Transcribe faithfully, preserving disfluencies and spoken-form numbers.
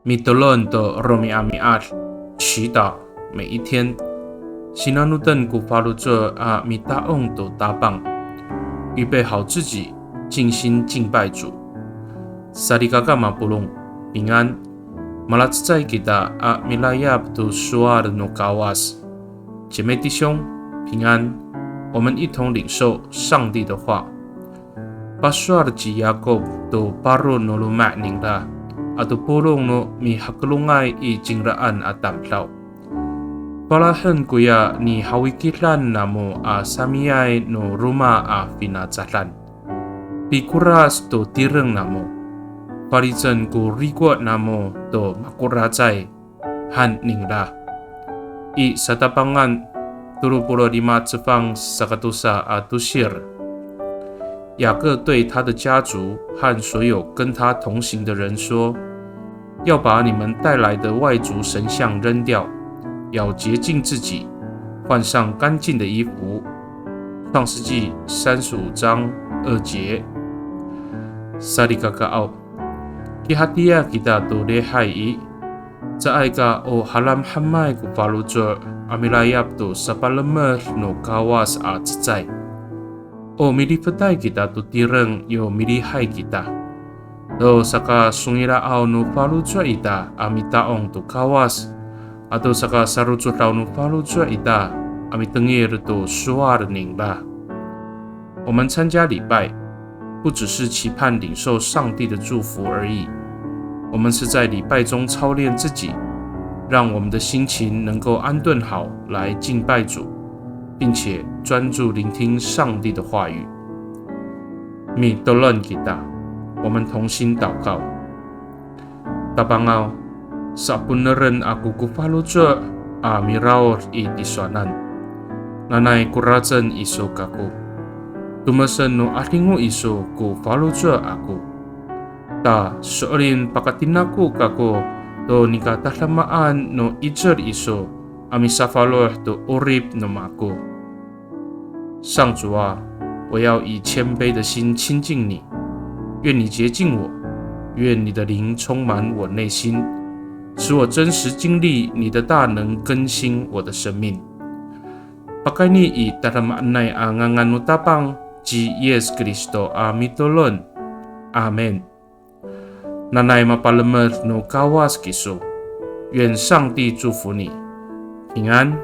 Mitolon to romi'ami'ad, 祈祷每一天。Sinanoten ko faloco' a mita'ong to Tapang, 预备好自己，静心敬拜主。Salikaka mapolong, 平安。Malacecay kita a milayap to sowal no Kawas. 姐妹弟兄，平安。我们一同领受上帝的话。Pasowal ci Yakop to paro no loma' ningra ato polong no mihakelongay i cingraan a tamdaw. Falahen koya nihawikidan namo a samiyay no roma a finacadan. Pikorac to tireng namo. Falicen ko riko' namo to makoracay, han ningra. I Satapangan tolo polo' lima cefang sakatosa a tosir. 雅各对他的家族和所有跟他同行的人说：要把你们带来的外族神像扔掉，要洁净自己，换上干净的衣服。创世纪三十五章二节。Salikakaaw, kihatiya kita to lihay i, caay ka o halamhamay ko faloco' a milayap to sapalemed no Kawas a cecay. O milifetay kita to tireng yo milihay kita to sakasongila'aw no faloco' ita a mita'ong to Kawas, ato sakasarocodaw no faloco' ita a mitengil to sowal ningra. 我们参加礼拜，不只是期盼领受上帝的祝福而已，我们是在礼拜中操练自己，让我们的心情能够安顿好来敬拜主，并且专注聆听上帝的话语。Mitolon kita, 我们同心祷告。 Tapangaw, saponeren ako ko faloco' a miraod i tisowanan. Nanay koracen iso kako. Tomesen no 'adingo iso ko faloco' ako. Ta so'elin pakatinako kako to nika tadamaan no 'icel iso a misafaloh to 'orip no mako. 上主啊，我要以谦卑的心亲近你，愿你洁净我，愿你的灵充满我内心，使我真实经历你的大能更新我的生命。Pakayni i tadamaanay a ngangan no Tapang ci Yis Kristo a mitolon. Amin. Nanay mapalemed no Kawas kiso. 愿上帝祝福你，平安。